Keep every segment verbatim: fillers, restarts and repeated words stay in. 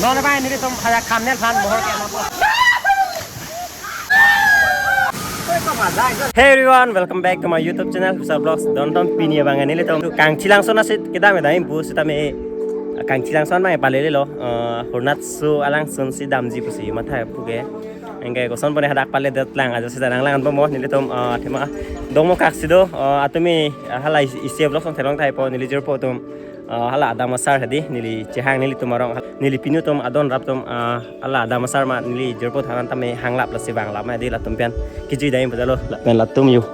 Hey everyone, welcome back to my YouTube channel, Husa Vlogs. Don don pini abang nelitum Kangchilangso nasi kedam dam pu sitame, Kangchilangso abang palele lo, eh, Hornatso alangsun si damji pusi matha puke. Anke koson pone hadak pale det lang ajo sita nanglang po mo nelitum, eh, thema dongmo kaksi do, eh, atumi, eh, hala isi vlog song thelong thai po neli jirpo atum. Ah, hala adam asar hadi, neli chehang nelitum arong, neli pinu atum adon rap atum, ah, hala adam asar ma neli jirpo tharan tame hanglap lasi vanglap ma di latum pen. Kejui dam pu jalo, lapen latum yo.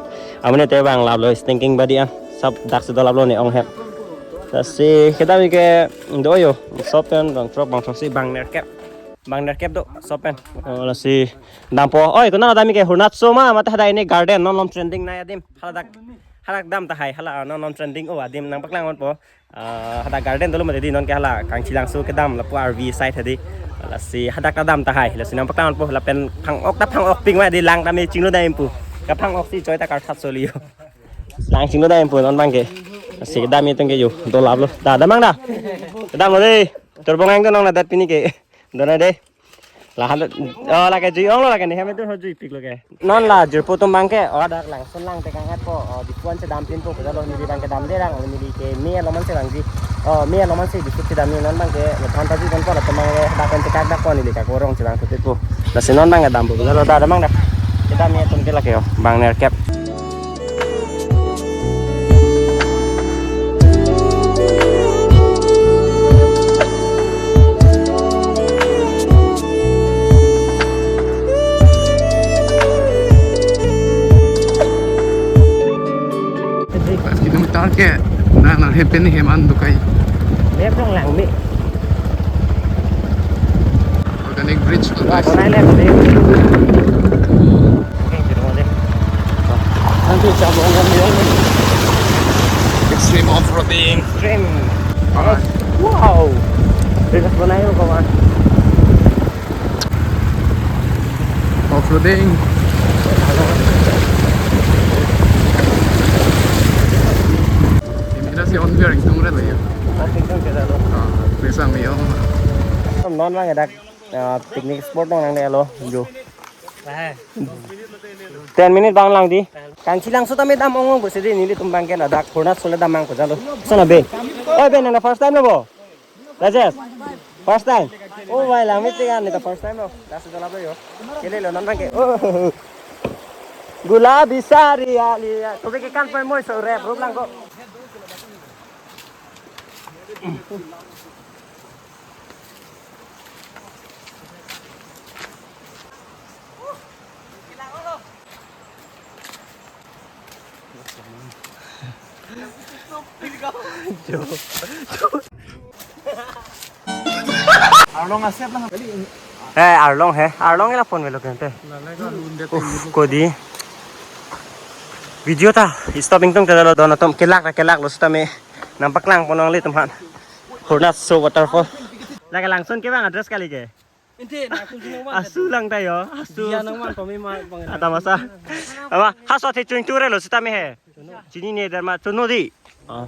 Amane te vanglap lo, stinking body ah. Sab dak si dolap lo ne ong hem. Lasi kedam ke do yo, sopen bang trok bang trok si bang nerkep. Bang nerkep do, sopen. Oh, lasi dampo. Oi, kuna dam ke Hornatso ma, mate hadak ne garden, non non trending nai adim. Hala dak, hala dam tahai, hala non non trending o adim nangpaklang po. Ah, hadak garden dolo mate di non ke hala Kangchilangso kedam lapu R V side hadi. Lasi hadak ta dam tahai, lasi nangpaklang po lapen phang-ok ta phang-ok ping ma di lang tame chinglo dam pu. Kaphang-ok si choi ta karthat soli yo. Lang chinglo dam pu non abang ke. Lasi kedam itum ke yo, dolap lo. Da, damang da. Kedam lo de. Torbong ang to nong na dat pini ke. Dona de. Lahan, oh, lake jui ong lo lake ne, hem tu ho jui pik lo ke. Non la jirpo atum abang ke, oh, dak langsun lang tekang at po, oh, Diphu an si dam pin po, pu jalo neli abang ke damde lang, neli ke me aloman si langji, oh, me aloman si Diphu si dam non abang ke, lo than ta jui kon po latum abang ke, dak pen tekak dak po neli kakorong si bang thupit po. Lasi non abang ke dam po, pu jalo da damang dak. Kedam itum ke lake yo, bang nerkep. Kilometer ke na na hepen hem an dukai. Dia pun lang mi. Organic bridge. Wah, kau naik lihat tadi. Oke, gitu aja. Nanti cabang yang dia. Extreme off-roading. Extreme. Alright. Wow. Dekat mana yuk, kawan? Off-roading. Ini nasi on bearing tung red lagi. Oh, tung tung kita lo. Ah, bisa mi om. Non abang ke dak, ah, picnic spot nang nang lo, jo. Ten minute abang lang di. Kangchilangso tame dam ong ong pusi di nelitum abang ke ladak Hornatso le damang ko jalo. Sona be. Oi be nang first time lo bo. Rajesh. First time. Oh bhai lang meeting an ni ta first time lo. Das dolap lo yo. Kele lo non abang ke. Oh. Gula bisari ali. To be ke kan poi moi so rep rup lang ko. Arlong asep lang. Eh, Arlong he. Arlong ila phone melo kente. Uf, kodi. Video ta stop ingtung telo don atum kelak ra kelak lo sitame. Nangpaklang pon nanglitum aphan. Hornatso waterfall. Lake langsun ke bang address kali ke. Ente, na kun sino man. Asu lang tayo. Asu. Dia nang man pami ma pang. Ata masa. Ama haso the chuing ture lo sitame he. Chinine derma chuno di. Oh.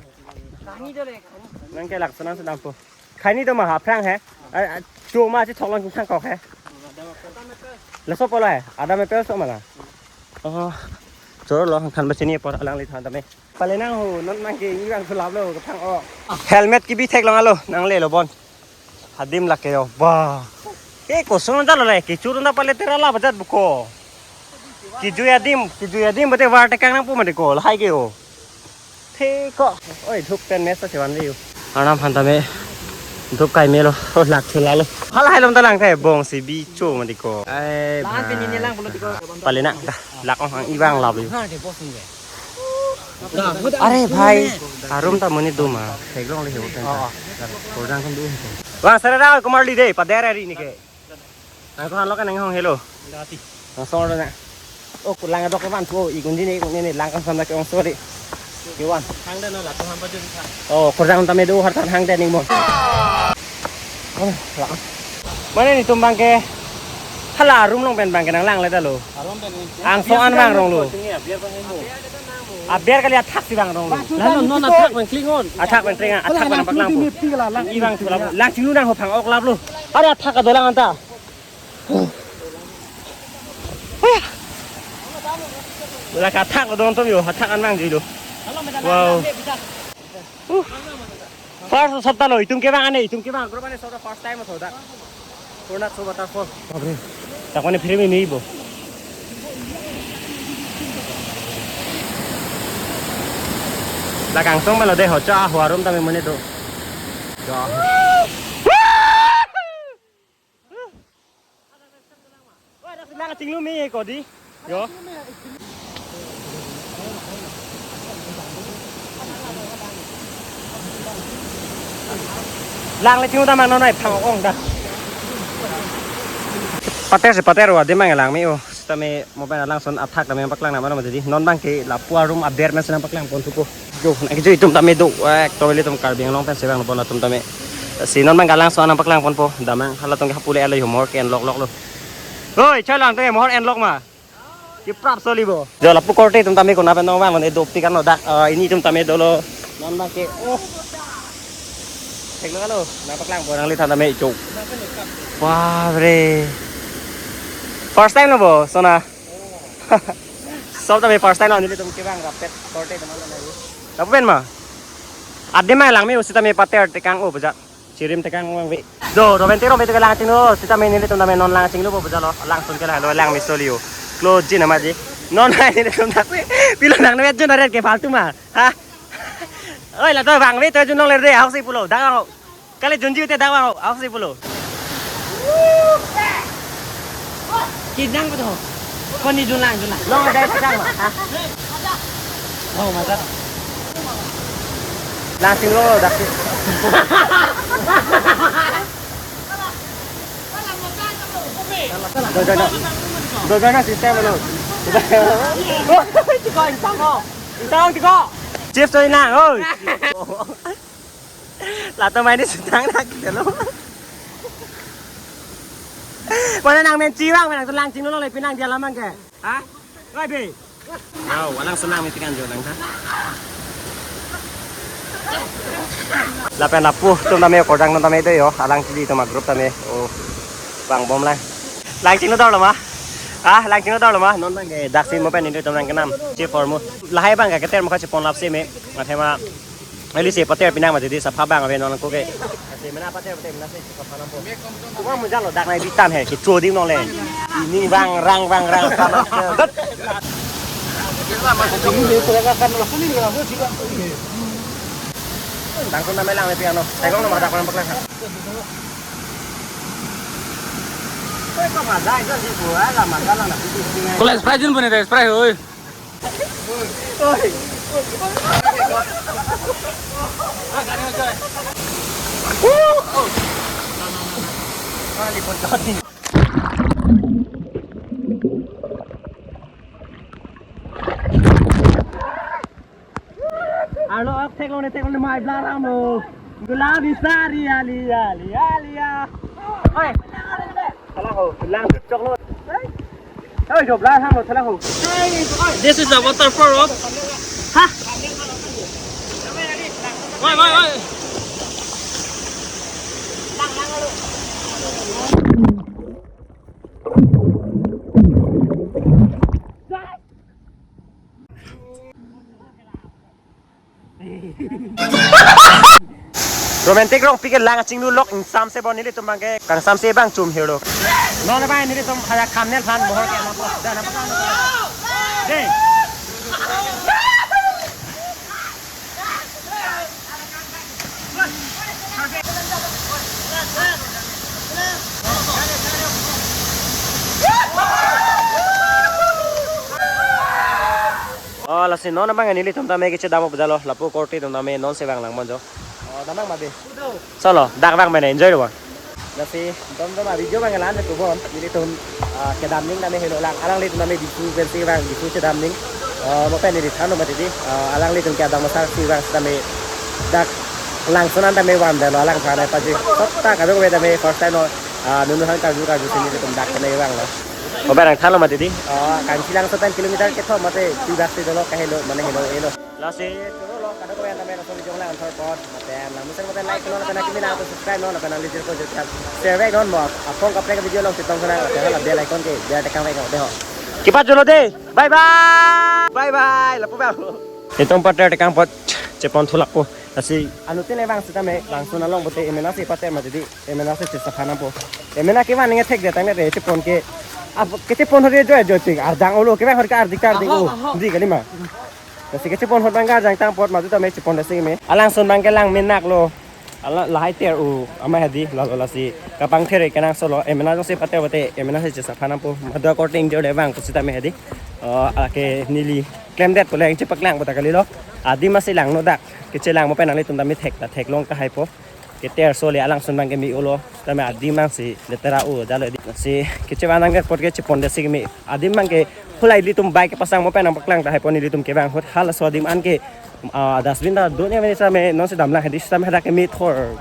Nang ke laksana sedang po. Khaini to ma haphrang he. Ah, ah, chuma si thoklang kusang kok he. Laso polo he. Adam apple so mana. Oh. Choro lo khan ba chini apor alangli than tame. Pale nang ho, non nang ke ni bang sulap lo, kaphang-ok. Helmet kebi theklong alo, nangle lo bon. Hadim lake yo, ba. Ke koson jalo le, kechur na pale tera la bajat buko. Kejui adim, kejui adim bate war tekang nangpo mati ko, lahai ke yo. Theko. Oi, dhup pen mesa si van yo. Arnam aphan tame. Dhup kai melo, oh, lak thula lo. Hala hai lom ta lang the, bong si bi cho mati ko. Ai, lahan pini ni lang pulo tiko. Pale nang, dah, lak ong hang ibang lap yo. Are bhai, arum ta monit do ma, theklong le he hotel ta. Oh, oh. Kordang kan do he. Bang, sara da, kumar li de, pa dera ri ni ke. Nang ko halo kan nang hong hello. Dati. Nang sor na. Oh, kulang adok man tu, ikun di ni, ikun ni, lang kan sama ke ong sorry. Iwan. Hang de no la tu hampa jun tha. Oh, kordang tame do har tan hang de ning mo. Oh, la. Mane netum abang ke. Hala arum along pen abang ke nang lang le ta lo. Arum pen ni. Angso an bang rong lo. Sini ya, biar bang ini. Aber kali athak si bang rong lo. Lah, non, non, athak bang kling on. Athak bang kling, athak bang paklang po. Ibang sulap. Lang chinglu nang ho phang-ok lap lo. Are athak kedolang anta. Lake athak lo don atum yo, athak an vangji lo. Wow. First sopta lo, itum kevang ane, itum kevang group ane sopta first time sopta. Purna so waterfall. Babre. Dak mane free me ni bo. Lake angsong ma lo de ho cha, ahua arum tame mane do. Ya. Wah, dak lang chinglu me ko di. Yo. Lang le chinglu ta mang non ai phang ong da. Pater si pater wa de mang lang me o. Sitame mobile alangson athak tame paklang nama lo mati di. Non bang ke lapu arum aber men senang paklang pon thupo. Jo, nang kejo itum tame do, eh, toilet itum Karbi Anglong pen sevang pon atum tame. Si non bang ke alangso anang paklang ponpo, damnang, halatum ke hapule alo humor ke enlok lok lo. Oi, chalang tame mohor enlok ma. Kiprap soli bo. Jo lapu korte itum tame kona pen nong vang, ne dopik an lo dak, eh, ini itum tame dolo. Non bang ke, oh. Thek lo kalo, nang paklang pon nangli than tame ichok. Babre. First time lo bo, sona. Sop tame first time lo, nelitum kevang rapet korte teman teman. Lapu pen ma. Adim ma lang me o sitame pater tekang o baja. Chirim tekang vangve. Do, Roben Teron betu ke lang chinglu, sitame nelitum tame non lang chinglu bo baja lo, alangsun ke la lo lang me soli o. Close ji nama ji. Non hai nelitum dak. Pilo nang ne jun aret ke faltu ma. Ha? Oi, la to vangve to junlongle de, ahok si pulo. Dak vang. Kali junji te dak vang, ahok si pulo. Kidang pa to. Kon ni junlang, junlang. Long dai sang ma. Ha? Oh, masa. Lang chinglu dak si. Do, do, do. Do, do, do, system lo. Tiko, insang ko. Insang tiko. Chief to inang, oi. Latum aini sutang nak gitu lo. Mana nang men chiwang, mana nang lang chinglu lo, le pinang dia lamang ke. Ha? Oi, be. Wow, alang senang mitikan jo lang ha. Lapen lapu itum tame kordang non tame do yo, alang chili itum agroup tame. Oh. Bang bom lang. Lang chinglu dor lo ma. Ah, lang chinglu dor lo ma. Non bang ke dak si mo pen nelitum nang kenam. Chi formu. Lahai bang ke keter mo ka chepon lap si me. Mathe ma. Eli si pater pinang mati di sapha bang ave non ko ke. Asi mena pater pater mena si sapha nampo. Kuma mujan lo dak nai bitan he, kicho di nong le. Ini bang rang bang rang. Tangkun nama lang le piano. Tegong nama dak nang paklang. Koi ko maza itu si buah lah maza lah nak bikin. Kalau Sprite jun punya deh, Sprite, oi. Arlo ok theklong ne theklong ne mai blarang mo. Gula bisa ria lia lia lia. Oi. Thalang ho, lang choklo. Oi, jo blarang mo thalang ho. This is the waterfall of. Ha. Wait, wait, wait. Romantic rong pikir lang chinglu lok ingsam se bon nelitum bang ke kang sam se bang chum hero. Non bang nelitum ada kamnel phan mohor ke nang. Dah nampak kan? Deh. Oh, lasi non abang nelitum tame kechedam bajalo, lapu korte atum tame non sevang lang monjo. Oh, damnang ma be. Solo, dak vang mene enjoy lo. Lasi, dom dom a video bang lan tu bon. Nelitum, ah, kedam ning tame helo lang. Alanglitum tame Diphu pensi vang Diphu chedam ning. Ah, mo pen neli thanlo mati di. Ah, alanglitum ke abang masar si vang tame dak langsonan tame van dalo alang thana paji. Sopta kadokave tame first time lo. Ah, nunu han karju karju si nelitum dak tame vanglo. Mo pen nang thanlo mati di. Ah, Kangchilang so pen kilometer kethom mate tu dak si dolo kahelo mane helo elo. Lasi, Kadokave tame laso video lang anthor apot. Mate nang musen mate like non, lapen nang kimi nang subscribe non, lapen nang lijir ko jot share back non mo. Apong kaprek video along chetong kena, lapen hala bell icon ke biar tekan back ho. Kipacholo de. Bye bye. Bye bye. Lapu bang. Itum pater tekang apot chepon thulak po. Lasi anuttin le bang sitame bang sun along bote emena si pater mati di. Emena si chesa khana po. Emena kevan nge thek de tang de chepon ke. Ap ke chepon hori joy joy pik. Ardang olo kevang hori ka ardik ta ardik olo. Di kali ma. Lasi kechepon ahut bang arjang tang apot madu tame chepon dasi me. Alangsun bang ke lang menak lo. Ala lahai ter u amai hadi lalo lasi kapangthere kenangsot lo emena jongsi pater bote emena si chesa phanam po madu akorte ingjir de bang pusitame hadi. Oh, ala ke neli klemdet pule chepak lang pota kali lo. Adim asi langno dak keche lang mo pen nanglitum tame thek ta theklong kahai po. Keter so le alangsun bang ke me olo tame adim bang si letera u jalo di si keche bang nang apot ke chepon dasi me adim bang ke hulai ilitum bike kepasang mo pen nangpaklang tahai po nelitum kevang ahut halaso adim an ke ah, dustbin ta dunia meni same non si damlang hadi sitame hadak ke me thor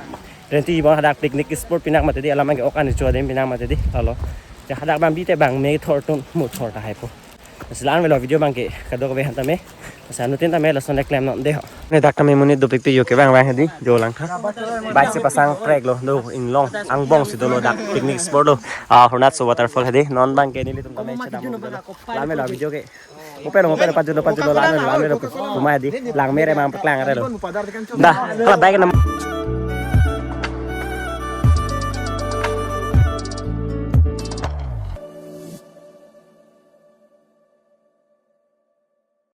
renti bon hadak picnic spot pinak mati di alam bang ke okan icho adim pinak mati di lalo. Ja hadak bang bite bang me thor tun mu thor tahai po. Silan velo video bang ke kadokave han tame. Sa anuttin tame lason le klem non de ho. Ne dak tame monit dopik pi jo kevang vang hadi jo lang tha. Bike si pasang prek lo do inglong angbong si dolo dak picnic spot do. Ah, Hornatso waterfall hadi non bang ke nelitum tame chedam. Lam velo video ke. Open open pajut lo pajut lo lam velo lam velo. Kumai hadi lang mere mang paklang are lo. Dah, kalau bike nam.